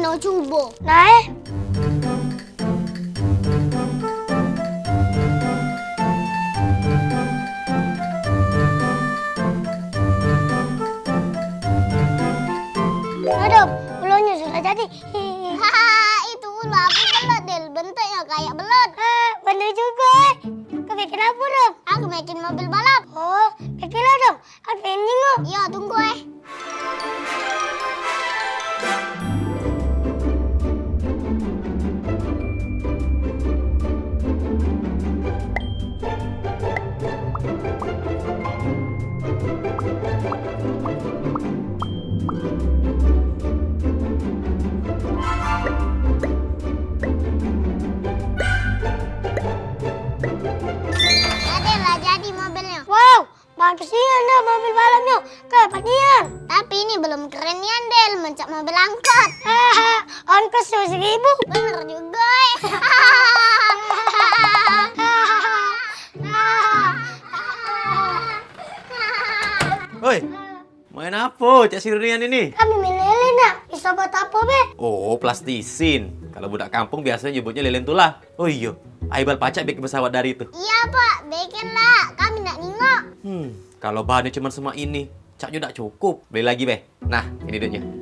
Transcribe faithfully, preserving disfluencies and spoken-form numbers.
Nak cubo. Nah, eh. Aduh, ulunyo sudah jadi. Hahaha, itu ulu apo belut, Del? Bentuknyo kayak belut. Ah, bener juga, eh. Kau bikin apa, Dom? Aku bikin mobil balap. Oh, bikinlah, Dom. Aku pengen nengok. Iya, tunggu, eh. Ade, lah jadi mobilnyo. Wow, bagus nian dah mobil balapnyo. Keren nian. Tapi ini belum keren nian, Del, mencak mobil angkot. Ongkos tujuh ribu. Bener juga, eh. Oi, main apo cak si Runian ini? Kami main lele, Nak. Bisa buat apo be? Oh, plastisin. Kalau budak kampung biasonyo nyebutnyo lelen tulah. Oh iyo, ai bal pacak bikin pesawat dari itu. Iya, Pak. Bikinlah. Kami nak ningok. Hmm, kalau bahannyo cuma semak ini, caknyo dak cukup. Beli lagi be. Nah, ini duitnyo.